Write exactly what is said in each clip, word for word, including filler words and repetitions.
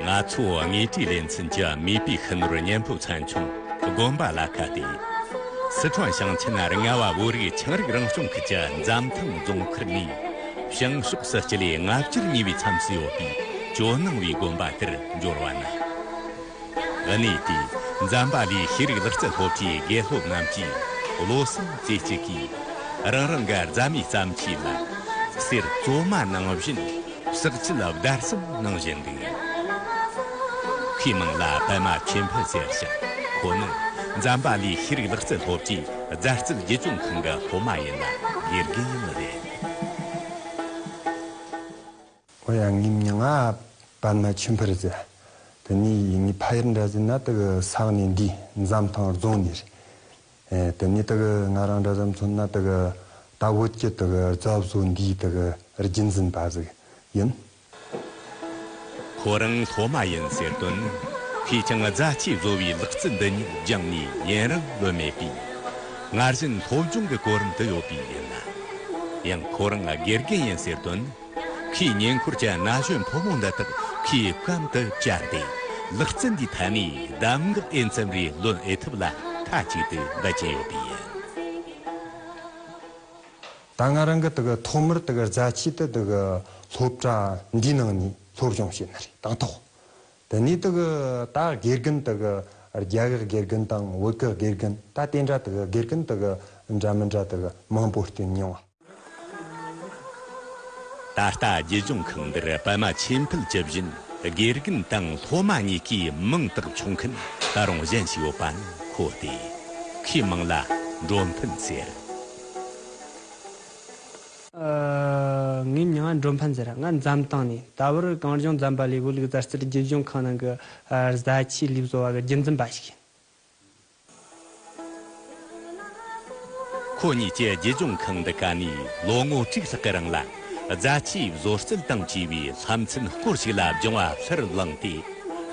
ང་ཚོ་དངོས་བྲིས་ལེ་ཚན་གྱི་མིས་པའི་ཤུལ་ནོར་གཉན་པོ་ཚན་ཆུང་དགོན་པ་ལ་ཁ་གཏད། སི་ཁྲོན་ཞིང་ཆེན་རྔ་བ་བོད་རིགས་ཆའང་རིགས་རང་སྐྱོང་ཁུལ་གྱི་འཛམ་ཐང་རྫོང་ཁུལ་ནས་བྱང་ཕྱོགས་སུ་སྤྱི་ལེ་ལྔ་བཅུར་ཉེ་བའི་མཚམས་སུ་ཡོད་པའི་ཇོ་ནང་བའི་དགོན་པ་དེར་འབྱོར་བ་ན། གནས་དེའི་འཛམ་བྷ་ལའི་ཤེས་རིག་ལག་རྩལ་སློབ་གྲྭའི་དགེ་སློབ་རྣམས་ཀྱིས་བློ་སེམས་རྩེ་གཅིག་གིས་རང་རང་གི་རྫ་མའི་རྩ་མཆོག་ལ་གསེར་བཙོ་མ་ནང་བཞིན་ཕྱག་མཆོད་བརྡར་གསུམ་གནང་བཞིན་འདུག། ཁོའི་མིང་ལ་པད་མ་ཆོས་འཕེལ་ཟེར་ཞིང་། ཁོ་ནི་འཛམ་བྷ་ལའི་ཤེས་རིག་ལག་རྩལ་སློབ་གྲྭའི་རྫ་རྩལ་བརྒྱུད་སྦྱོང་ཁང་གི་སློབ་མ་ཡིན་ལ་དགེ་རྒན་ཡང་རེད། ཨོ་ཡ། ངའི་མིང་ང་པད་མ་ཆོས་འཕེལ་ཟེར། དེ་ནས་ངའི་ཕ་ཡུལ་འདྲ་ཟེར་ན་དེ་གི་ས་གནས་འདི་འཛམ་ཐང་རྫོང་ནས་རེད། ཨེ། དེ་ནས་དེ་གི་ང་རང་འདྲ་ཟམ་མཚོན་ན་དེ་གི་ད་བོད་ཀྱི་དེ་གི་རྫ་བཟོ་འདིའི་དེ་གི་རྒྱུན་འཛིན་པ་ཟིག་ཡིན། ཁོ་རང་སློབ་མ་ཡིན་ཟེར་དོན་ནི། ཁོས་ཀྱང་རྫ་ཆས་བཟོ་བའི་ལག་རྩལ་འདི་ཉིད་སྦྱངས་ནས་ཡུན་རིང་ལོན་མེད་པས། སྔར་བཞིན་སློབ་སྦྱོང་གི་གོ་རིམ་དུ་ཡོད་པས་ཡིན་ལ། ཡང་ཁོ་རང་དགེ་རྒན་ཡིན་ཟེར་དོན་ནི། ཁོས་ཉེ་འཁོར་གྱི་ན་གཞོན་ཕོ་མོ་འདི་དག་ཁོའི་གམ་དུ་བཅར་ཏེ། ལག་རྩལ་འདིའི་ཐད་ནས་གདམས་ངག་འོས་འཚམ་རེ་ལོན་འོས་ཐུབ་ལ་མཐའ་གཅིག་ཏུ་འབད་ཀྱིན་ཡོད་པས་ཡིན། ད་ང་རང་གི་དེ་གི་ཐོག་མར་དེ་གི་རྫ་ཆས་དེ་དེ་གི་སློབ་གྲྭ་འདིའི་ནང་ནས་སློབ་སྦྱོང་བྱས་ནི་རེད། དང་ཐོག་དེ་ནས་དེ་གི་ད་དགེ་རྒན་དེ་གི་རྒྱ་གི་དགེ་རྒན་དང་བོད་གི་དགེ་རྒན། ད་དེ་འདྲ་དེ་གི་དགེ་རྒན་དེ་གི་འདྲ་མི་འདྲ་དེ་གི་མང་པོ་བསྟེན་མྱོང་བ། ད་ལྟ་བརྒྱུད་སྦྱོང་ཁང་འདིར་པད་མ་ཆོས་འཕེལ་གྱི་བཞིན་དགེ་རྒན་དང་སློབ་མ་གཉིས་ཀའི་མིང་བཏགས་ཆོག་མཁན་ད་རུང་གཞན་ཞིག་ཡོད་པ་ནི་ཁོ་སྟེ། ཁོའི་མིང་ལ་འགྲོ་ཕན་ཟེར། ཨ། ངའི་མིང་ང་འགྲོ་ཕན་ཟེར། ང་འཛམ་ཐང་ནས། ད་བར་གངས་ལྗོངས་འཛམ་བྷ་ལའི་བོད་རིགས་རྫ་རྩལ་བརྒྱུད་སྦྱོང་ཁང་ནང་གི། ཨ། རྫ་ཆས་ལས་བཟོ་བ་གི་རྒྱུན་འཛིན་པ་ཞིག་ཡིན། ཁོ་གཉིས་ཀྱིས་བརྒྱུད་སྦྱོང་ཁང་འདི་ག་ནས་ལོ་ངོ་དྲུག་ལྷག་གི་རིང་ལ། རྫ་ཆས་བཟོ་རྩལ་དང་བཅས་པའི་བསླབ་ཚན་སྐོར་ཞིག་ལ་སྦྱོང་བ་ལྷུར་བླངས་ཏེ།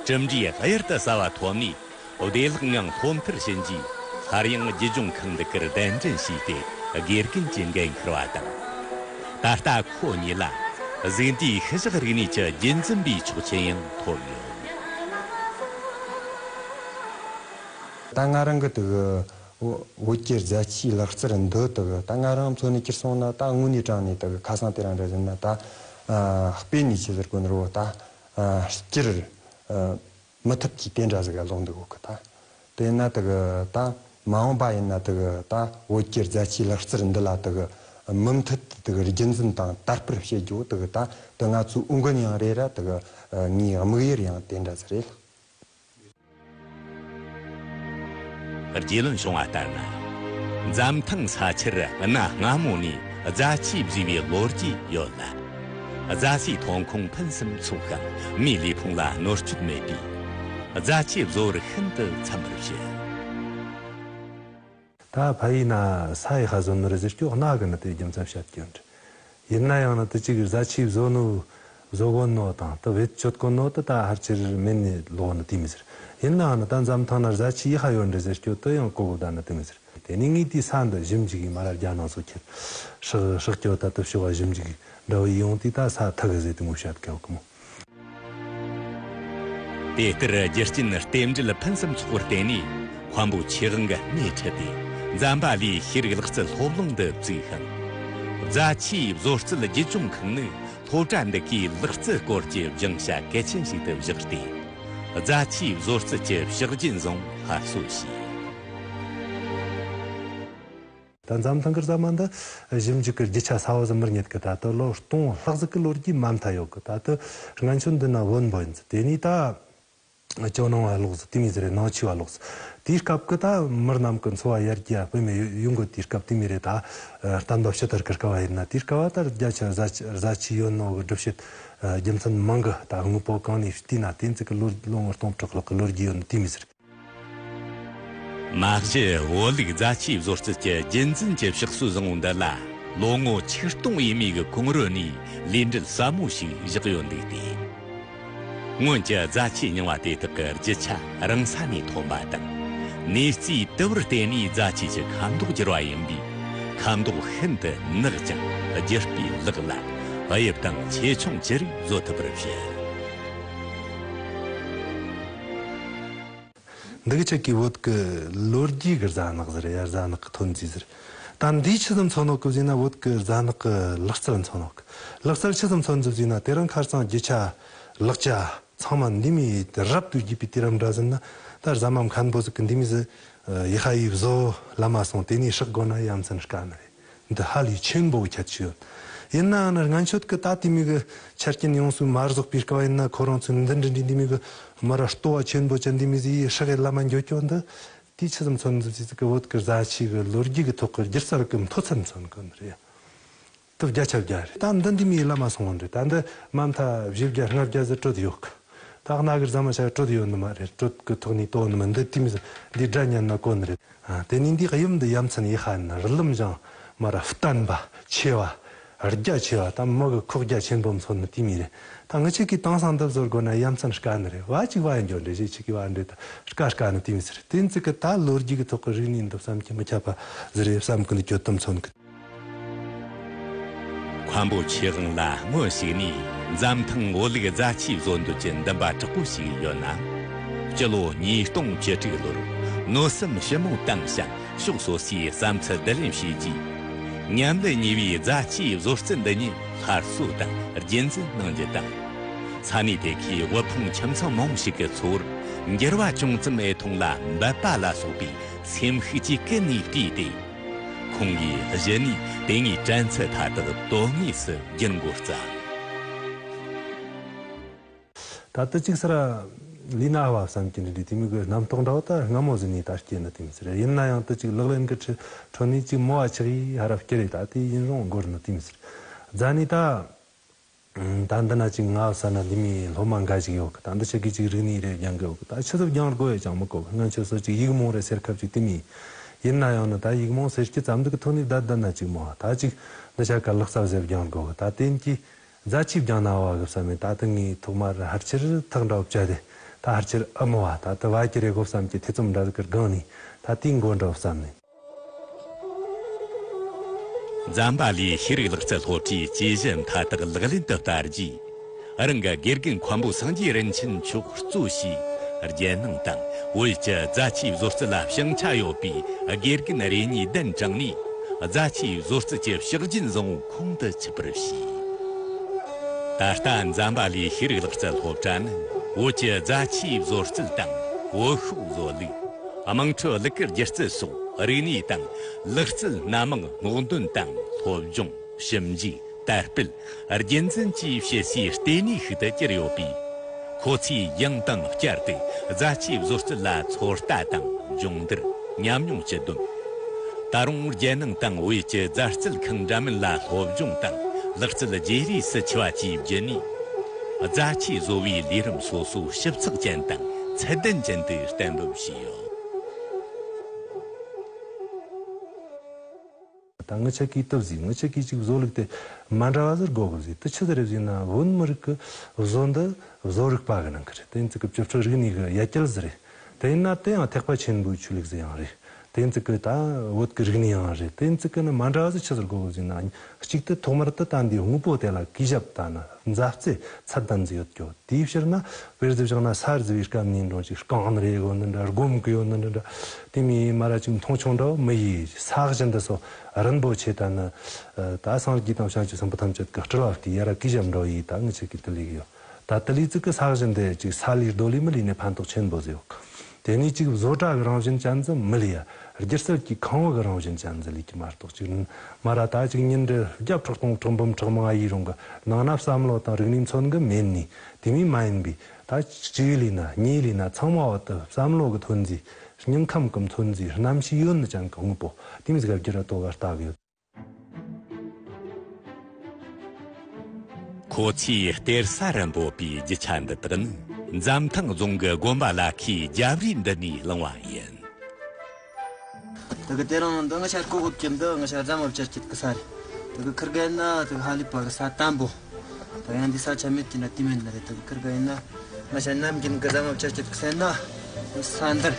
གྲུབ་འབྲས་གཡུར་དུ་ཟ་བ་ཐོབ་ནས། བདེ་བླག་ངང་སློབ་མཐར་ཕྱིན་རྗེས། སླར་ཡང་བརྒྱུད་སྦྱོང་ཁང་འདི་གར་གདན་འདྲེན་བྱས་ཏེ། དགེ་རྒན་གྱི་འགན་འཁུར་བ་དང་། ད་ལྟ་ཁོ་གཉིས་ལ་གཟུགས་འདས་ཤུལ་བཞག་རིག་གནས་ཀྱི་རྒྱུན་འཛིན་པའི་ཆོག་མཆན་ཡང་ཐོབ་ཡོད། ད་ང་རང་གི་དེ་གི་བོད་ཀྱི་རྫ་ཆས་ལག་རྩལ་འདི་དེ་གི་ད་ང་རང་མཚོན་ནས་ཁྱེར་སོང་ན། ད་དངོས་གནས་དྲང་ནས་དེ་གི་ཁ་སང་དེ་རིང་འདྲ་ཟེར་ན། ད་ཨ་དཔེ་ནས་ཆི་ཟེར་དགོས་ནི་རེད། ད་ཨ་སྤྱིར་ཨ་མི་ཐུབ་ཀྱི་དེ་འདྲ་ཟིག་ག་ལོག་འདུག་གོ་གི། ད་དེ་ན་དེ་གི་ད་མ་འོངས་པ་ཡིན་ན་དེ་གི་ད་བོད་ཀྱི་རྫ་ཆས་ལག་རྩལ་འདི་ལ་དེ་གི་མུ་མཐུད་དེ་གི་རྒྱུན་འཛིན་དང་དར་སྤེལ་བྱེད་རྒྱུ་དེ་གི་ད་དེ་ང་ཚོའི་འོས་འགན་ཡང་རེད་ར། དེ་གི་ངའི་དམིགས་ཡུལ་ཡང་དེ་འདྲ་ཟིག་རེད། རྒྱུས་ལོན་བྱུང་བ་ལྟར་ན། འཛམ་ཐང་ས་ཆར་གནའ་སྔ་མོ་ནས་རྫ་ཆས་བཟོས་པའི་ལོ་རྒྱུས་ཡོད་ལ། རྫ་སའི་ཐོན་ཁུངས་ཕུན་སུམ་ཚོགས་ཤིང་མིའི་ལུས་ཕུང་ལ་གནོད་སྐྱོན་མེད་པས། རྫ་ཆས་བཟོ་བར་ཤིན་ཏུ་འཚམ་པར་བཤད། ད་ཕ་ཡུལ་ན་ས་ཡི་ཧ་བཟོ་ནོ་རེད་ཟེར་སྐྱོ་གནའ་གི་ནི་དེ་རྒྱུ་མཚན་བཤད་རྒྱུ་འདྲ། ཡིན་ན་ཡང་ན་དེ་གཅིག་གི་རྫ་ཆས་བཟོ་ནོ་བཟོ་གོ་ནོ་དང་དེ་བེད་སྤྱོད་གོ་ནོ་དེ་ད་ཕལ་ཆེར་མེད་ནི་ལོག་ནི་དེ་མི་ཟེར། ཡིན་ནའང་ན་ད་འཛམ་ཐང་ན་རྫ་ཆས་ཡི་ཧ་ཡོད་འདྲ་ཟེར་སྐྱོ་དེ་ཡང་གོ་གོ་ད་ནི་དེ་མི་ཟེར། དེ་ནི་ངས་དེའི་ས་འདི་ཞིབ་འཇུག་གིས་མ་ར་རྒྱ་ནང་སོ་ཁྱེར་ཧྲག་ཧྲག་སྐྱོ་ད་དེ་ཕྱོགས་ཞིབ་འཇུག་གིས་འདྲ་བོ་ཡོང་དུས་ད་ས་ཐག་གི་ཟེར་དེ་མོ་བཤད་གི་ཡོད་གི་མོ། དེ་ལྟར་རྒྱུ་རྐྱེན་རྟེན་འབྲེལ་ཕུན་སུམ་ཚོགས་པར་བརྟེན་ནས། མཁན་པོ་ཆོས་དབང་གིས་སྣེ་ཁྲིད་དེ། འཛམ་བྷ་ལའི་ཤེས་རིག་ལག་རྩལ་སློབ་གླིང་འདི་བཙུགས་ཤིང་། རྫ་ཆས་བཟོ་རྩལ་བརྒྱུད་སྦྱོང་ཁང་ནི་སློབ་གྲྭ་འདི་གའི་ལག་རྩལ་སྐོར་གྱི་སྦྱང་བྱ་གལ་ཆེན་ཞིག་ཏུ་བཞག་སྟེ། རྫ་ཆས་བཟོ་རྩལ་གྱི་ཕྱག་རྒྱ་བཟང་སླར་གསོ་བྱས། ད་འཛམ་ཐང་གི་རྫ་མ་འདི་ཞིབ་འཇུག་གི་རྒྱུ་ཆ་གསལ་བོ་ཟིག་མི་རྙེད་གི། ད་ལྟ་ལོ་སྟོང་ལྷག་ཟིག་གི་ལོ་རྒྱུས་མ་མཐའ་ཡོད་གི། ད་ལྟ་སྔན་ཆད་འདི་ན་བོན་པོ་ཡིན་ཟིག། དེ་ནས་ད་ཇོ་ནང་བ་ལོག་ཟིག། དེ་མོ་ཟིག་རེད། ནང་ཆོས་བ་ལོག་ཟིག། དེའི་སྐབས་གི་ད་མི་རྣམས་གི་འཚོ་བ་ཡར་རྒྱས་སྤེལ་མི་ཡོང་གི། དེའི་སྐབས་དེ་མོ་རེད། ད་བསྟན་པ་ཕྱི་དར་གི་སྐབས་བ་ཡིན་ན། དེའི་སྐབས་བ་ད་རྒྱ་ཆེ་རྫ་ཆས་ཡོད་ནོ་གི་སྒྲུབ་བྱེད་རྒྱུ་མཚན་མང་གི། ད་དངོས་པོ་གང་ནས་བལྟས་ན་དེ་ཙི་གི་ལོ་ལོ་ངོ་སྟོང་ཕྲག་ལྷག་གི་ལོ་རྒྱུས་ཡོད་ནི་དེ་མོ་ཟིག་རེད། མ་གཞི་བོད་ལུགས་རྫ་ཆས་བཟོ་རྩལ་གྱི་རྒྱུན་འཛིན་གྱི་ཕྱག་སྲོལ་བཟང་བོ་འདི་ལ་ལོ་ངོ་ཆིག་སྟོང་ཡས་མས་ཀྱི་གོང་རོལ་ནས་ལས་འབྲེལ་ཟབ་མོ་ཞིག་བཞག་ཡོད་འདུག་སྟེ། སྔོན་གྱི་རྫ་ཆས་རྙིང་བ་དེ་དག་གི་རྒྱུ་ཆ་རང་ས་ནས་ཐོན་པ་དང་། གནས་རྩིས་དུ་བར་བརྟེན་ནས་རྫ་ཆས་ཀྱི་ཁ་མདོག་བསྒྱུར་བ་ཡིན་པས། ཁ་མདོག་ཤིན་ཏུ་ནག་ཅིང་བསྒྱུར་པའི་ལག་ལ་དབྱིབས་དང་ཆེ་ཆུང་ཅི་རིགས་བཟོ་ཐུབ་པར་བྱེད། འདི་གི་ཆེད་ཀྱི་བོད་ཀྱི་ལོ་རྒྱུས་ཀྱི་རྫ་ནག་ཟེར་ཡ། རྫ་ནག་གི་ཐོན་རྫས་ཟེར། ད་འདིས་ཆི་ཙམ་མཚོན་ནོ་གི་ཟེར་ན། བོད་ཀྱི་རྫ་ནག་གི་ལག་རྩལ་མཚོན་ནོ་གི། ལག་རྩལ་ཆི་ཙམ་མཚོན་ཟེར་ན། དེ་རིང་ཁ་སང་རྒྱུ་ཆ་ལག་ཆ་ཚང་མ་འདི་མོ་རབ་ཏུ་རྒྱས་པའི་དུས་རབས་འདྲ་ཟེར་ན། ད་རྫ་མ་མཁན་པོ་ཟིག་གིས་འདི་མོ་ཟིག་ཡི་ཧ་ཡི་བཟོ་ལ་མ་སོང་། དེ་ནས་སྲེག་དགོས་ན་ཡ་མཚན་དཀའ་ནི་རེད། འདི་ཧ་ལས་ཆེན་པོ་ཁྱད་ཆོས་ཡོད། ཡིན་ནའང་ན་སྔན་ཆད་ཀྱི་ད་དེ་མོ་གི་ཆ་རྐྱེན་ཡོངས་སུ་མ་རྫོགས་པའི་སྐབས་ཡིན་ན། ཁོ་རང་ཚོས་འདི་འདྲ་འདྲ་འདི་མོ་གི་མ་ར་ལྟོ་བ་ཆེན་པོ་ཅན་འདི་མོ་ཟིག་སྲེག་གི་ལ་མ་འགྱོ་སྐྱོ་འདི། དེ་ཆི་ཙམ་མཚོན་ཟིག་ཟིག་གི་བོད་ཀྱི་རྫ་ཆས་ཀྱི་ལོ་རྒྱུས་ཀྱི་ཐོག་གི་སྒྱུ་རྩལ་གྱི་མཐོ་ཚད་མཚོན་གི་ནི་རེད། དུ་བརྒྱ་ཆ་བརྒྱ་རེད། ད་འདི་འདི་མོ་ལ་མ་སོང་བ་རེད། ད་འདི་མ་མཐའ་བཞི་བརྒྱ་ལྔ་བརྒྱ་ཟིག་དྲུད་ཡོད་གི། ད་གནའ་གི་རྫ་མ་ཆ་དྲུད་ཡོད་ནི་མ་རེད། དྲུད་གི་ཐོག་ནས་དོ་ནི་མིན། འདི་དེ་མོ་ཟིག་འདི་སྒྲ་ཉན་ན་གོ་ནི་རེད། ཨ། དེ་ནས་འདི་གཡུམ་འདི་ཡ་མཚན་ཡི་ཧ་ནི་རི་ལམ་བཞེངས་མ་ར་བརྟན་པ་ཆེ་བ་རྒྱ་ཆེ་བ། ད་མི་གི་ཁོག་རྒྱ་ཆེན་པོ་མཚོན་ནི་དེ་མོ་རེད། ད་ངི་ཆེ་གི་དེང་སང་འདི་བཟོ་དགོས་ན་ཡ་མཚན་དཀའ་ནི་རེད། བ་ཅིག་བ་ཡིན་འགྱོ་འདྲེ་ཞིག་ཆེ་གི་བ་འདྲེ་ད་དཀའ་དཀའ་ནི་དེ་མོ་ཟིག་རེད། དེ་ཚིག་གི་ད་ལོ་རྒྱུས་ཀྱི་ཐོག་གི་རིག་གནས་འདི་བསམ་གྱིས་མི་ཁྱབ་པ་ཟིག་རེད་བསམ་གི་འདུག་གྱོད་དུ་མཚོན་གི། མཁན་པོ་ཆོས་དབང་ལ་སྔོན་ཞིག་ནས་འཛམ་ཐང་བོད་ལུགས་རྫ་ཆས་བཟོ་འདོད་ཀྱི་འདུན་པ་དྲག་པོ་ཞིག་ཡོད་ན། སྤྱི་ལོ་ཉིས་སྟོང་བཅུ་དྲུག་ལོར་མནོ་བསམ་ཞིབ་མོ་བཏང་ཞིང་ཕྱོགས་སོ་སོའི་བསམ་ཚུལ་བསྡུ་ལེན་བྱས་རྗེས། མཉམ་ལས་གཉིས་པོས་རྫ་ཆས་བཟོ་རྩལ་འདི་ཉིད་སླར་གསོ་དང་རྒྱུན་འཛིན་གནང་རྒྱུ་དང་། ས་གནས་དེ་གའི་དབུལ་ཕོངས་ཁྱིམ་ཚང་མང་ཞིག་གི་འཚོ་བར་འགྱུར་བ་ཅུང་ཙམ་འོས་ཐོངས་ལ་འབད་པ་ལ་སོགས་པའི་སེམས་ཤུགས་ཀྱིས་ཀུན་ནས་བསྐུལ་ཏེ། ཁོང་གིས་གཞི་ནས་དེ་སྔའི་དྲན་ཚུལ་མཐའ་དག་དོན་དངོས་སུ་བསྒྱུར་འགོ་བརྩམས། ད་ལྟ་ཅིག་སར་ལི་ན་བ་བསམ་གྱི་འདྲ་འདྲ་དེ་མོ་གི་རྣམ་རྟོག་འདྲ་བོ་ད་སྔ་མོ་ཟིག་ནས་ད་སྐྱེས་ནི་དེ་མོ་ཟིག་རེད། ཡིན་ན་ཡང་དུ་ཅིག་ལག་ལེན་གི་ཁྲི་ཁྲོད་ནས་ཅིག་མོ་བ་ཆགས་ཡིས་ཧ་ར་སྐྱེ་རེད། ད་དེ་ཡིན་རུང་འགོར་ནི་དེ་མོ་ཟིག་རེད། རྫ་ནས་ད། ད་འདི་ན་ཅིག་ང་ས་ན་འདི་མོའི་སློབ་མ་འགའ་ཞིག་ཡོད་གི། ད་འདི་ཆ་གི་ཅིག་རིག་གནས་རེ་སྦྱང་གི་ཡོད་གི། ད་ཆི་ཟིག་སྦྱང་དགོས་ཡོད་ཀྱང་མི་གོ་གི། སྔོན་ཆད་སོ་ཅིག་ཡིག་རྨོངས་རེ་སེལ་ཁབ་ཅིག་དེ་མོ་ཡིན་ན་ཡང་ནི། ད་ཡིག་རྨོངས་སེལ་གྱི་ཙམ་འདི་གི་ཐོག་ནས་བསྡད་བསྡད་ན་ཅིག་མོ་ད་ཅིག་འདི་ཆ་ག་ལག་རྩལ་ཟེར་སྦྱང་དགོས་གི། ད་དེན་གྱི་རྫ་ཆས་སྦྱང་ན་བ་གི་བསམ་མེད། ད་དེ་ངའི་ཐོག་མར་ཕར་ཆེར་ཐག་འདྲ་བོ་བཅད་དེ། ད་ཕར་ཆེར་ཨ་མོ་བ་ད་དེ་བ་ཀྱི་རེ་གོ་བསམ་གྱི་ཐེ་ཚོམ་འདྲ་ཟིག་གི་སྒང་ནས་ད་དེའི་མགོ་འདྲ་བོ་བསམ་ནས། འཛམ་བྷ་ལའི་ཤེས་རིག་ལག་རྩལ་སློབ་གྲྭའི་ཇུས་གཞི་མཐའ་དག་ལག་ལེན་དུ་བསྟར་རྗེས། རང་གི་དགེ་རྒན་མཁན་པོ་སངས་རྒྱས་རིན་ཆེན་མཆོག་གཙོས་བྱས། རྒྱལ་ནང་དང་བོད་ཀྱི་རྫ་ཆས་བཟོ་རྩལ་ལ་བྱང་ཆ་ཡོད་པའི་དགེ་རྒན་རེ་གཉིས་གདན་དྲངས་ནས། རྫ་ཆས་བཟོ་རྩལ་གྱི་ཕྱག་རྒྱུན་བཟང་བོ་ཁོང་དུ་ཆུད་པར་བྱས། ད་ལྟ་འཛམ་བྷ་ལའི་ཤེས་རིག་ལག་རྩལ་སློབ་གྲྭ་ནི། བོད་ཀྱི་རྫ་ཆས་བཟོ་རྩལ་དང་། བོད་ཤོག་བཟོ་ལུགས། དམངས་ཁྲོད་གླུ་གར་སྒྱུ་རྩལ་སོགས་རིག་གནས་དང་། ལག་རྩལ་སྣ་མང་སྔོག་འདོན་དང་། སློབ་སྦྱོང་། ཞིབ་འཇུག་དར་སྤེལ། རྒྱུན་འཛིན་བཅས་བྱེད་སའི་ལྟེ་གནས་ཤིག་ཏུ་གྱུར་ཡོད་པས། ཁོ་ཚོས་ཡང་དང་བསྐྱར་དུ་རྫ་ཆས་བཟོ་རྩལ་ལ་ཚོད་ལྟ་དང་སྦྱོང་བརྡར། ཉམས་མྱོང་སྤྱི་བསྡོམས། ད་རུང་རྒྱལ་ནང་དང་བོད་ཀྱི་རྫ་རྩལ་ཁང་འདྲ་མིན་ལ་སློབ་སྦྱོང་དང་ལག་རྩལ་བརྗེ་རེས་སུ་མཆིས་པ་བཅས་བརྒྱུད་ནས། རྫ་ཆས་བཟོ་བའི་ལས་རིམ་སོ་སོ་ཞིབ་ཚགས་ཅན་དང་ཚད་ལྡན་ཅན་དུ་གཏན་འབེབས་བྱས་ཡོད། ད་ངི་ཆ་གིས་སྟབས་ཟིག་ངི་ཆ་གིས་ཅིག་བཟོ་ལུགས་དེ་མ་འདྲ་བ་ཟིག་དགོས་གི་ཟིག་དེ་ཆི་ཟིག་རེད་ཟེར་ན། བོད་མི་རིགས་ཀྱི་བཟོ་འདི་བཟོ་རིག་པ་གི་ནང་གི་རེད། དེ་ཚིག་གི་སྤྱི་ཚོགས་རིག་གནས་གི་ཡ་གྱལ་ཟིག་རེད། དེ་ཡིན་ན་དེ་ཡང་ཐེག་པ་ཆེན་པོའི་ཆོས་ལུགས་ཟིག་ཡང་རེད། དེ་ཚིག་གི་ད་བོད་ཀྱི་རིག་གནས་ཡང་རེད། དེ་ཚིག་གི་ནི་མ་འདྲ་བ་ཟིག་ཆི་ཟིག་དགོས་གི་ཟེར་ན། གཅིག་ཏུ་ཐོག་མར་དུ་ད་འདིའི་དངོས་པོ་དེ་ལ་གུས་ཞབས་ད་ནི་མཛའ་བརྩེ་ཚད་ལྡན་ཟིག་ཡོད་རྒྱུ། དེའི་ཕྱིར་ན་དཔེར་ཟིག་བཞག་ན། ས་རུ་བཟི་བའི་སྐབས་ནས་འགྲོ་ཅིག་རྐང་རེ་ཡོད་ནི་འདྲ། སྒོམ་གི་ཡོད་ནི་འདྲ། དེ་མིན་མ་ར་ཅིག་མཐོང་ཆུང་འདྲ་བོ་མི་ཡེད། ས་གཞི་འདི་སོ་རིན་པོ་ཆེ་ད་ནི། ད་སངས་རྒྱས་དང་བྱང་ཆུབ་སེམས་དཔའ་ཐམས་ཅད་ཀྱི་སྤྲུལ་བ་སྟེ་ཡ་ར་གུས་ཞབས་འདྲ་བོ་ཡེད། ད་ངི་ཆ་གིས་དེ་ལས་གི་ཡོད། ད་དེ་ལས་ཚིག་གི་ས་གཞི་འདི་ཅིག་ས་ལས་རྡོ་ལས་མི་ལས་ནས་ཕན་ཐོགས་ཆེན་པོ་ཟིག་ཡོད། དེ་ནས་ཅིག་བཟོ་གྲྭ་གི་རང་བཞིན་ཅན་ཟིག་མི་ལས་ཡ། སྒྱུ་རྩལ་གྱི་ཁང་བ་གི་རང་བཞིན་ཅན་ཟིག་ལས་ཀྱི་མ་གཏོགས། ཅིག་མ་ར་ད་ཅིག་ཉིན་རེ་བརྒྱ་ཕྲག་སྟོང་ཕྲག་འབུམ་ཕྲག་མང་ཡིན་རུང་གི་ནང་ན་བསམ་བློ་དང་རིག་གནས་མཚོན་གི་མེད་ནི་དེ་མིན་མ་ཡིན་པའི། ད་གཅིག་ལས་ན་གཉིས་ལས་ན་ཚང་མ་བ་དུ་བསམ་བློ་གི་ཐོན་རྫས། སྙིང་ཁམས་གི་ཐོན་རྫས། རྣམ་ཤེས་ཡོད་ནི་ཅན་གི་དངོས་པོ་དེ་མིན་ཟིག་ག་བསྒྱུར་ར་ཏོ་ག་ལྟ་གི་ཡོད། ཁོ་ཚོའི་གཏེར་ས་རུ་འབོད་པའི་རྒྱུ་ཆ་འདི་དག་ནི། འཛམ་ཐང་རྫོང་གི་དགོན་པ་ལ་ཁའི་རྒྱབ་རི་འདི་ནས་བླངས་པ་ཡིན། དེ་གི་དེ་རིང་འདི་ང་ཆ་ཀོ་གོ་ཀྱི་འདི་ང་ཆ་རྫ་མ་བཅད་ཀྱི་གི་ས་རེད། དེ་གི་ཁིར་གེ་ན་དེ་གི་ཧ་ལི་པ་གི་ས་དམ་པོ། ད་ཡང་འདི་ས་ཆ་མེད་ཀྱི་ན་དེ་མེད་ན་རེད། དེ་གི་ཁིར་གེ་ཡིན་ན་ང་ཆ་ནམ་རྒྱུན་གི་རྫ་མ་བཅད་ཀྱི་གི་ས་ན་ས་འདིར།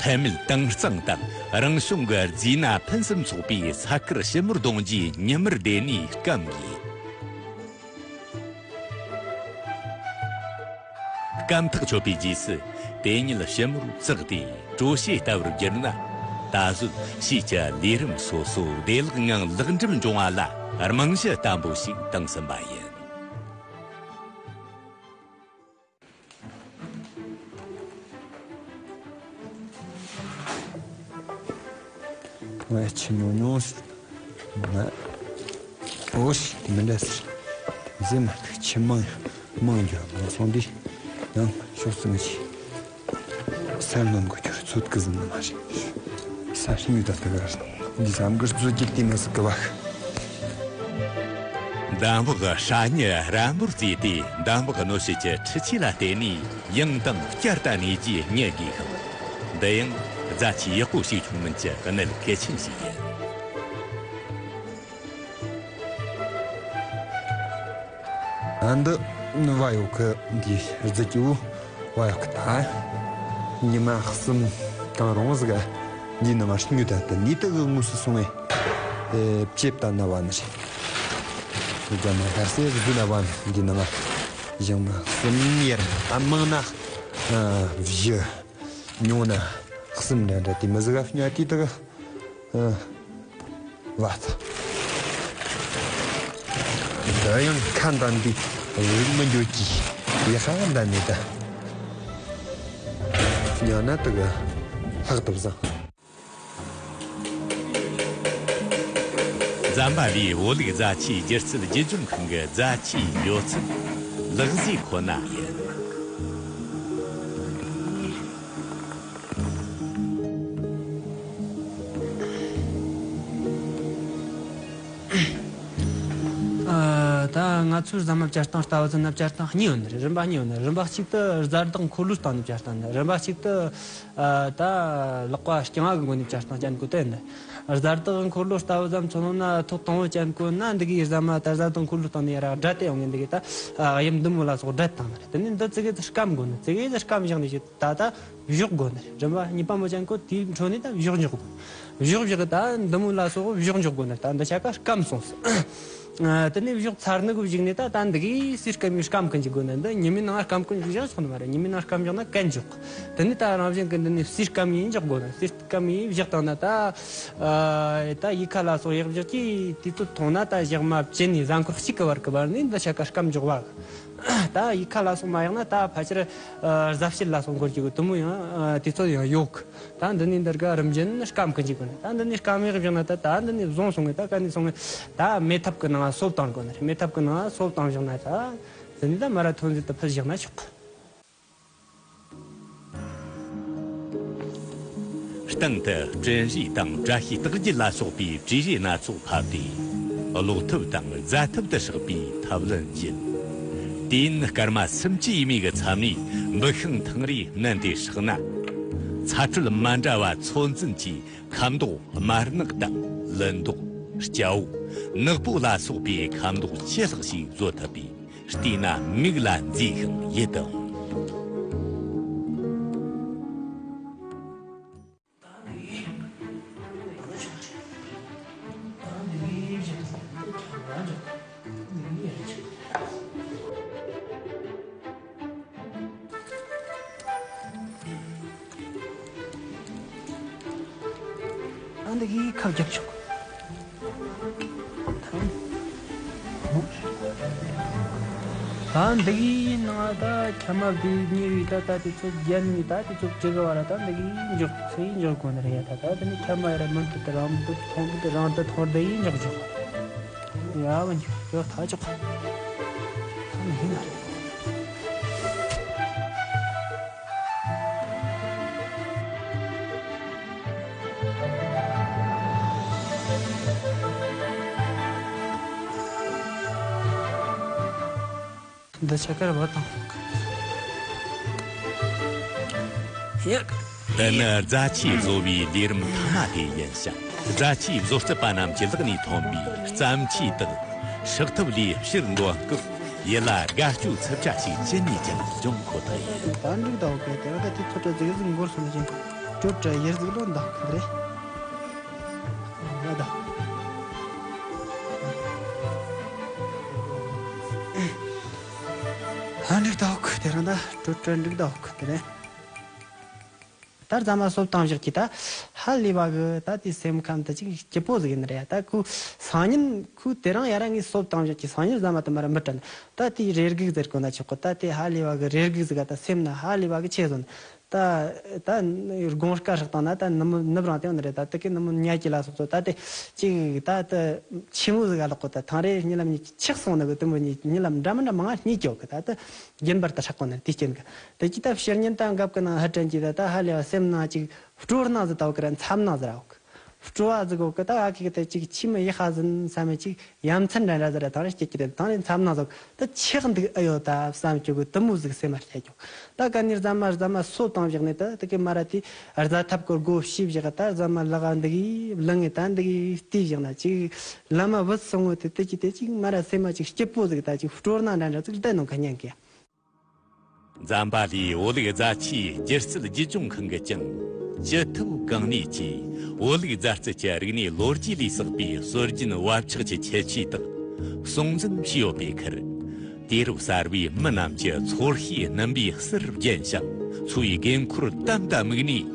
ལྷད་མེད་དྭངས་གཙང་དང་རང་བྱུང་གི་རྫས་སྣ་ཕུན་སུམ་ཚོགས་པའི་ས་དཀར་ཞིབ་མོར་གདོང་རྒྱུའི་ཉི་མར་བསྡད་ནས་སྐམ་གི། སྐམ་ཐག་ཆོད་པའི་རྗེས་སུ་དེ་ཉིད་ཞིབ་མོར་བཙགས་ཏེ་དྲོ་བྱེད་ལྟ་བུར་བསྒྱུར་ན། ད་གཟོད་ཕྱིས་ཀྱི་ལས་རིམ་སོ་སོ་བདེ་བླག་ངང་ལེགས་འགྲུབ་འབྱུང་བ་ལ་རྨང་གཞི་བརྟན་པོ་ཞིག་བཏིང་ཟིན་པ་ཡིན། ང་ཆུ་ཉུང་ཉུང་ཟེར། ང་འོ་ཞིག་དེ་མི་འདྲ་ཟེར། དེ་ཟེར་མ་ཐུག་ཆུ་མང་མང་རྒྱུ་མང་སོང་དུས། ཡང་ཤོག་ཙེ་ངི་ཆེ། སེམས་ནང་གི་ཁྱོད་ཚོད་ཀི་ཟིན་མ་རེད། ས་ཤིང་ཡོད་ད་ད་གར་འདི་བསམ་གི་རྩོད་ཀྱི་དེ་མི་སྲིད་གི་བ། འདམ་བག་ཧྲ་ཉི་རན་པོར་བརྩིས་ཏེ། འདམ་བག་གནོད་བྱེད་ཀྱི་འཕྲུལ་ཆས་ལ་བརྟེན་ནས་ཡང་དང་བསྐྱར་དུ་གནས་རྒྱུ་རྙེད་དགོས་ཤིང་། འདི་ཡང་རྫ་ཆས་ཡག་པོ་ཞིག་བྱུང་མིན་གྱི་གནད་གལ་ཆེན་ཞིག་ཡིན། ཨ་འདི་བ་ཡོད་གི། འདི་རྫི་ཀྱི་བུ་བ་ཡོད་གི། ད་ཉི་མ་གསུམ་གང་རུང་ཟིག་ག་འདི་ནང་ང་སྨྱོ་ད་ད་ནི་ད་གི་དངོས་སུ་སོང་ངེ་ཨེ་བཅེབ་ད་ན་བ་ནི་རེད། རྒྱ་མ་ཤར་སེ་བཟོ་ན་བ་ནི་འདི་ནང་ང་ཞིང་མ་གསུམ་ཡར་ཨ་མང་ན་ཨ་བཞི། ཉུང་ན་གསུམ་འདྲ་འདྲ་དེ་མི་ཟིག་ག་སྨྱོ་དེ་ད་གི། ཨ། བ་ཚ། འདི་ཡང་ཁ་འདན་འདི་རིག་མི་འགྱོ་གི་ཡ་ཧ་འདན་ནི་ད། ཉ་ན་དུ་གི་ལྷག་ཏུ་བཟང་། ཛམ་བྷ་ལའི་བོད་ལུགས་རྫ་ཆས་སྒྱུ་རྩལ་བརྒྱུད་འབྱུང་ཁང་གི་རྫ་ཆས་ཡོད་ཚད་ལག་རྫས་ཁོ་ན་ཡིན། ཨ། ད་ང་ཚོའི་ཟ་མ་བཅའ་སྟངས་ལྟ་བུ་ཟིན་ན་བཅའ་སྟངས་གཉིས་ཡོད་ནི་རེད། རིམ་པ་གཉིས་ཡོད་ནི་རེད། རིམ་པ་གཅིག་ཏུ་བཟའ་ཟླ་འཁོར་ལོ་བཏང་ནས་བཅའ་སྟངས་ནི། རིམ་པ་གཅིག་ཏུ་ཨ། ད་ལག་པ་རྐྱང་བ་གི་སྒོ་ནས་བཅའ་སྟངས་ཅན་གོ་དོན་ནི། བཟའ་ཟླ་འཁོར་ལོ་ལྟ་བུ་ཙམ་ཚོ་ནང་ན་ཐོག་དང་བོ་ཅན་གོ་ན་འདི་གའི་ཟ་མ་ད་བཟའ་ཟླ་འཁོར་ལོ་བཏང་ནས་ཡར་སྦྲད་དེ་ཡོང་ངེ་འདི་གའི་ད་ཨ། གཡམ་འདི་མོ་ལ་སོགས་སྦྲད་བཏང་ནི་རེད། དེ་ནས་འདི་ཙི་གེ་ཙི་སྐམ་དགོ་ནི། ཙི་གེ་ཙི་སྐམ་བཞག་ནས་ཞིག་ད་ལྟ་བཞོག་དགོ་ནི་རེད། རིམ་པ་གཉིས་པ་མོ་ཅན་ཀོ་དེའི་འཕྲོ་ནས་ད་བཞོག་འཇོག་དགོ། བཞོག་བཞག་ད་འདི་མོ་ལ་སོགས་བཞོག་འཇོག་དགོ་ནི། ད་འདི་ཆ་ཀ་སྐམ་སོང་ཟིག་ཨ། དེ་ནས་བཞོག་ཚར་ནི་གི་གཞུག་ནས་ད་ད་འདི་གིས་སུས་སྐམ་ཡོད་སྐམ་གི་འཇུག་དགོ་ནི། འདི་ཉི་མའི་ནང་སྐམ་གི་འཇུག་བཞག་ཆོག་ནི་མ་རེད། ཉི་མའི་ནང་སྐམ་བཞག་ན་གན་འཇོག་དེ་ནས་ད་རང་བཞིན་གི་འདི་ནས་སུས་སྐམ་ཡིན་འཇོག་དགོ་ནི། སུས་སྐམ་ཡིན་བཞག་བཏང་ན་ད་ཨ། ད་ཡི་ཁ་ལ་སོགས་ཡག་བཞག་གི་དུས་ཚོད་ཐུང་ན་ད་ཞག་མ་བཅུ་ནས་གཟའ་འཁོར་གཅིག་གི་བར་གི་བར་ནས་འདི་ཆ་ཀ་སྐམ་འཇོག་བ། ད་ཡི་ཁ་ལ་སོགས་མ་ཡག་ན་ད་ཕལ་ཆེར་ཨ། གཟབ་བྱེད་ལ་སོགས་འགོར་གྱི་གི་དུ་མོ་ཡང་ཨ། དུས་ཚོད་ཡང་ཡོད་གི། ད་འདི་ནས་འདིར་ག་རིམ་བཞིན་སྐམ་གི་འཇུག་གི་ནི། ད་འདི་ནས་སྐམ་ཡག་བཞག་ན་ད་ད་འདི་ནས་བཟུང་སོང་ངེ་ད་ག་ནས་སོང་ངེ་ད་མེ་ཐབ་གི་ནང་སོབ་བཏང་དགོ་ནི་རེད། མེ་ཐབ་གི་ནང་སོབ་བཏང་བཞག་ན་ད་འདི་ནས་ད་མ་ར་ཐོན་ཟིག་ཏུ་ཕུད་བཞག་ན་ཆོག་གི། སྟེང་དུ་སྤྲིན་རིས་དང་བཀྲ་ཤིས་རྟགས་བརྒྱད་ལ་སོགས་པའི་བྲིས་རིས་སྣ་ཚོགས་ཕབ་སྟེ། གློག་ཐབ་དང་རྫ་ཐབ་ཏུ་བསྲེགས་པའི་ཐབས་ལམ་བརྒྱུད། དུས་ཡུན་སྐར་མ་སུམ་ཅུ་ཡས་མས་ཀྱི་མཚམས་ནས་འབུད་ཤིང་ཐང་རིས་མནན་ཏེ་བསྲེགས་ན། ཚ་དྲོད་མ་འདྲ་བ་ཚོད་འཛིན་གྱིས་ཁ་མདོག་དམར་ནག་དང་ལི་མདོག་སྐྱ་བོ། ནག་པོ་ལ་སོགས་པའི་ཁ་མདོག་ཇེ་ལྷག་ཞིག་བཟོ་ཐུབ་པས། བལྟས་ན་མིག་ལ་མཛེས་ཤིང་ཡིད་དུ་འོང་། ཨ་འདི་གིས་ཁ་རྒྱབ་ཆོག་ད་འདི་གི་ནང་ད་ཁྱམས་མ་བདེ་ཉེ་བའི་ད་ད་དེ་ཚོ་རྒྱན་ནི་ད་དེ་ཚོ་བྲི་གི་བ་ར། ད་འདི་གི་འཇོག་ཚེ་ཡིས་འཇོག་དགོས་ནི་རེད་ཡ། ད་ད་དེ་ནི་ཁྱམས་མ་ཡ་ར་མི་འདུག་ད་རང་འདུག་ཐོང་འདུག་ད་རང་ད་ཐོང་བདེ་ཡིས་འཇོག་འཇོག་ཡ་བ་འཇོག་འཇོག་ད་འཇོག་ད་མི་ཤེས་ན་རེད། འདི་ཆ་ཀར་བ་དང་། ཡ། འདི་ནི་རྫ་ཆས་བཟོ་བའི་ལས་རིམ་ཐ་མ་དེ་ཡིན་ཞིང་། རྫ་ཆས་བཟོ་རྩལ་པ་རྣམས་ཀྱི་ལག་ནས་ཐོན་པའི་བརྩམས་ཆོས་དག་ཧྲག་ཐབས་ལས་ཕྱིར་འདོན་སྐབས། ཡིད་ལ་དགའ་སྐྱོ་འཚུབ་ཆ་ཞིག་ཅི་ནས་ཀྱང་འབྱུང་ཁོ་ཐག་ཡིན། ད་འགྲིག་ད་འོ་གེ་དེ་ར་ད་དེ་ཚོ་ད་ཟིག་ཟིག་འགོར་སོང་ན་ཅིང་གྲོད་ད་ཡར་ཟིག་ལོ་འདག་གི་རེད། ལ་ད། ཨ་འགྲིག་ད་ཧོག་དེ་རང་ད་ཀྲོ་ཀྲོ་འགྲིག་ད་ཧོག་དེ་རེད། ད་རྫ་མ་སོབ་བཏང་བཞག་གི་ད་ཧ་ལས་པ་གི་ད་དེ་སེམས་ཁམས་ད་ཅིག་སྐྱིད་པོ་ཟིག་ཡིན་རེད་ཡ། ད་ཁོ་སང་ཉིན་ཁོ་དེ་རང་ཡ་ར་ངས་སོབ་བཏང་བཞག་གི་སང་ཉིན་རྫ་མ་དེ་མ་ར་མི་སྤྲད་ད་དེ་རེ་སྒུག་ཟེར་གོ་ན་ཆོག་གི། ད་དེ་ཧ་ལས་པ་གི་རེ་སྒུག་ཟིག་ག་ད་སེམས་ན་ཧ་ལས་པ་གི་ཆེ་ཟོན། ད་ད་དགོང་དཀར་ཧྲག་བཏང་ན་ད་ནུབ་མོ་ནུབ་རང་དེ་ཡོང་ནི་རེད། ད་དེ་གི་ནུབ་མོ་ཉལ་གྱི་ལ་སོགས་སོ་ད་དེ་ཅིག་ད་ད་ཆི་མོ་ཟིག་ག་ལོག་གོ། ད་ཐང་རེ་གཉིད་ལམ་གཉིད་ཆག་སོང་ནི་གི་དུམ་བུ་གཉིད་གཉིད་ལམ་འདྲ་མི་འདྲ་མང་ང་གཉིད་སྐྱོ་གི། ད་ད་རྒྱུན་པར་ད་ཧྲག་གོ་ནི་དེ་རྐྱེན་གི། དེ་ཅི་ད་ཕྱི་ཉིན་ད་འགབ་གི་ནང་ཧ་དྲན་གྱི་ད་ད་ཧ་ལས་པ་སེམས་ནང་ཅིག་སྤྲོ་སྣང་ཟིག་ད་བ་གི་ར་འཚབ་སྣང་ཟིག་ར་བ་གི། སྤྲོ་བ་ཟིག་གོ་གི། ད་ཨ་ཁི་གི་ད་ཅིག་ཆི་མོ་ཡི་ཧ་ཟིན་བསམ་མེད་ཅིག་ཡ་མཚན་འདྲ་འདྲ་ཟིག་ར་ཐང་རེ་སྐྱེ་གི་རེད། ཐང་རེ་འཚབ་སྣང་ཟིག་ད་ཆག་འདུག་ཨ་ཡོ་ད་བསམ་གྱི་གི་དུ་མོ་ཟིག་སེམས་མ་སྐྱེ་གྱི། ད་ག་ནི་རྫ་མ་རྫ་མ་སོ་བཏང་བཞག་ནས་ད་དེ་གི་མ་ར་དེ་རྫ་ཐབ་གི་སྒོ་ཕྱེ་བཞག་ད་རྫ་མ་ལག་འདི་གི་ལངས་ངེ་ད་འདི་གི་བལྟས་བཞག་ན་ཅིག་ལམ་མ་བུད་སོང་ངོ་དེ་དེ་ཅི་དེ་ཅིག་མ་ར་སེམས་མ་ཅིག་སྐྱིད་པོ་ཟིག་ད་ཅིག་སྤྲོ་སྣང་འདྲ་འདྲ་ཟིག་ལྡན་ནོ་ག་ཉན་གི། འཛམ་བྷ་ལའི་བོད་ལུགས་རྫ་ཆས་སྒྱུ་རྩལ་བརྒྱུད་སྦྱོང་ཁང་གིས་ཀྱང་ཅི་ཐུབ་གང་ནུས་ཀྱིས་བོད་ལུགས་རྫ་རྩལ་གྱི་རིག་གནས་ལོ་རྒྱུས་ལས་བསགས་པའི་སྲོལ་རྒྱུན་བབ་ཆགས་ཀྱི་ཁྱད་ཆོས་དག་སྲུང་འཛིན་བྱས་ཡོད་པའི་ཁར། དུས་རབས་གསར་བའི་མི་རྣམས་ཀྱི་ཚོར་ཤེས་རྣམ་པའི་ཟུར་བརྒྱན་ཞིང་འཚོ་བའི་དགོས་མཁོར་དམ་དུ་དམིགས་ནས།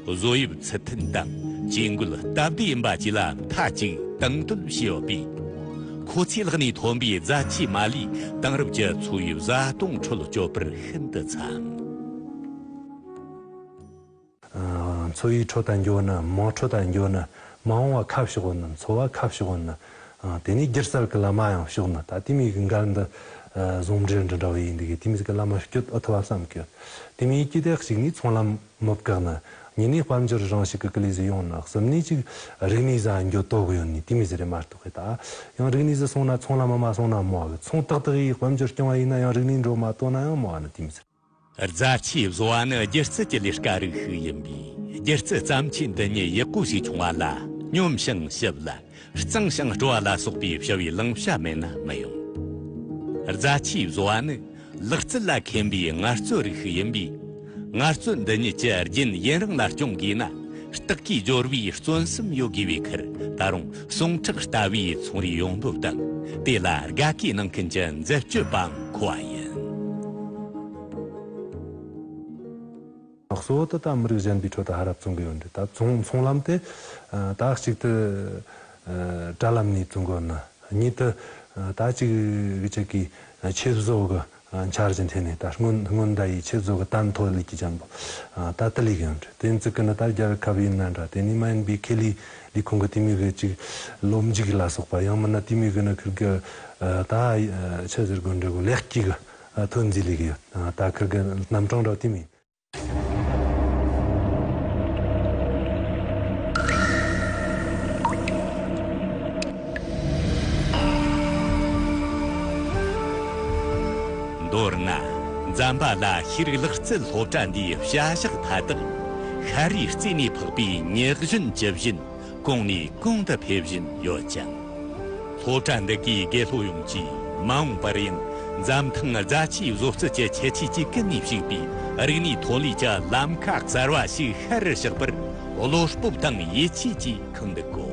བཟོ་དབྱིབས་ཚུལ་མཐུན་དང་ཇུས་འགོད་སྟབས་བདེ་ཡིན་པ་བཅས་ལ་མཐའ་གཅིག་དང་དོད་བྱས་ཡོད་པས། ཁོ་ཚོའི་ལག་ནས་ཐོན་པའི་རྫ་ཆས་མ་ལུས་དེང་རབས་ཀྱི་འཚོ་བའི་བཟའ་བཏུང་ཁྲོད་སྤྱོད་པར་ཤིན་ཏུ་འཚམ། འཚོ་བའི་ཁྲོད་དུ་འགྱོ་ན། དམངས་ཁྲོད་དུ་འགྱོ་ན། མ་འོངས་པ་ཁ་ཕྱོགས་ཡོད་ན། འཚོ་བ་ཁ་ཕྱོགས་ཡོད་ན། དེ་ནས་སྒྱུ་རྩལ་གྱི་ལམ་མ་ཡང་ཕྱོགས་ན། ད་དེ་མོ་གི་འགལ་འདུ་ཟུང་འབྲེལ་འདྲ་འདྲ་བ་ཡིན་འདུག་གི། དེ་མོ་ཟིག་གི་ལམ་མ་སྐྱོད་ཨེ་ཐུབ་བསམ་གི། དེ་མོ་ཡིན་གྱི་དེ་གཅིག་ནས་ཚོང་ལམ་མི་བཀག་ན། གཉིས་ནས་དཔལ་འབྱོར་རང་བཞིན་གྱི་སྐུ་ལས་ཟིག་ཡོང་ན། གསུམ་ནས་ཅིག་རིག་གནས་ཟིག་འགྱོ་དོ་གི་ཡོད་ནི་དེ་མོ་ཟིག་རེད་མ་གཏོགས་གི། ད་ཡང་རིག་གནས་ཟིག་སོང་ན་ཚོང་ལམ་མ་མ་སོང་ན་མོ་གི། ཚོང་ཏག་ཏག་ཡིས་དཔལ་འབྱོར་སྐྱོང་བ་ཡིན་ན་ཡང་རིག་གནས་འགྲོ་མ་དོ་ན་ཡང་མོ་གི་ནི་དེ་མོ་ཟིག། རྫ་ཆས་བཟོ་བ་ནི་སྒྱུ་རྩལ་གྱི་ལས་ཀ་རིགས་ཤིག་ཡིན་པས། སྒྱུ་རྩལ་བརྩམས་ཆོས་འདི་ཉིད་ཡག་པོ་ཞིག་བྱུང་བ་ལ་སྙོམས་ཤིང་ཞིབ་ལ། གཙང་ཞིང་སྤྲོ་བ་ལ་སོགས་པའི་བྱ་བའི་བླང་བྱ་མེད་ན་མི་ཡོང་། རྫ་ཆས་བཟོ་བ་ནི་ལག་རྩལ་ལ་མཁས་པའི་ངལ་རྩོལ་རིགས་ཤིག་ཡིན་པས། ངལ་རྩོལ་འདི་ཉིད་ཀྱི་རྒྱུན་ཡུན་རིང་ལ་སྐྱོང་དགོས་ན། སྟག་གི་སྦྱོར་བའི་བརྩོན་སེམས་ཡོད་དགོས་པའི་ཁར། ད་རུང་ཟུངས་ཁྲག་ལྟ་བུའི་ཚོང་རའི་ཡོང་འབབ་དང་། དེ་ལ་དགའ་གུས་གནང་མཁན་གྱི་འཛད་སྤྱོད་པའང་མཁོ་བ་ཡིན། གཙོ་བོ་དེ་ད་མི་རིགས་གཞན་པའི་ཁྲོད་དུ་ཧར་ར་བརྩོན་གི་ཡོད་འདྲ། ད་ཚོང་ཚོང་ལམ་དེ་ད་གཅིག་ཏུ་དྲ་ལམ་ནས་བརྩོན་གི་ཡོད་ན། གཉིས་དུ་ད་གཅིག་གི་ཆེད་བཟོ་གི་འཆར་གཞི་འཐེན་ནས། ད་སྔོན་སྔོན་ད་ཡི་ཆེད་བཟོ་གི་དན་ཐོ་ལི་ཀི་ཅན་པོ་ད་དི་ལི་གི་ཡོད་འདྲ། དེ་ཚིག་གི་ནི་ད་རྒྱལ་ཁབ་ཡིན་ན་འདྲ། དེ་ནི་མ་ཡིན་པའི་ཁེ་ལས་ལས་ཁུངས་གི་དེ་མོ་གི་ཅིག་ལོ་མཇུག་ལ་སོགས་པ། ཡང་མིན་ན་དེ་མོ་གི་ནི་ཁིར་གི་ད་ཆི་ཟེར་དགོས་འདྲ་གོ། ལེགས་སྐྱེས་གི་ཐོན་རྫས་ལས་གི་ཡོད། ད་ཁིར་གི་རྣམ་གྲངས་འདྲ་དེ་མོ་ཡིན། མདོར་ན། འཛམ་བྷ་ལ་ཤེས་རིག་ལག་རྩལ་སློབ་གྲྭ་འདིའི་བྱ་གཞག་མཐའ་དག་ཤ་རུས་རྩེ་ནས་འཕགས་པའི་ཉག་གཞོན་ཇི་བཞིན་གོང་ནས་གོང་དུ་འཕེལ་བཞིན་ཡོད་ཅིང་། སློབ་གྲྭ་འདི་གའི་དགེ་སློབ་ཡོངས་ཀྱིས་མ་འོངས་པར་ཡང་འཛམ་ཐང་རྫ་ཆས་བཟོ་རྩལ་གྱི་ཁྱད་ཆོས་ཀྱིས་ཀུན་ནས་ཕྱུག་པའི་རིག་གནས་ཐོན་ལས་ཀྱི་ལམ་ཁ་གསར་བ་ཞིག་ཤར་བཞག་པར་བློ་སྤོབས་དང་ཡིད་ཆེས་ཀྱིས་ཁེངས་འདུག་གོ།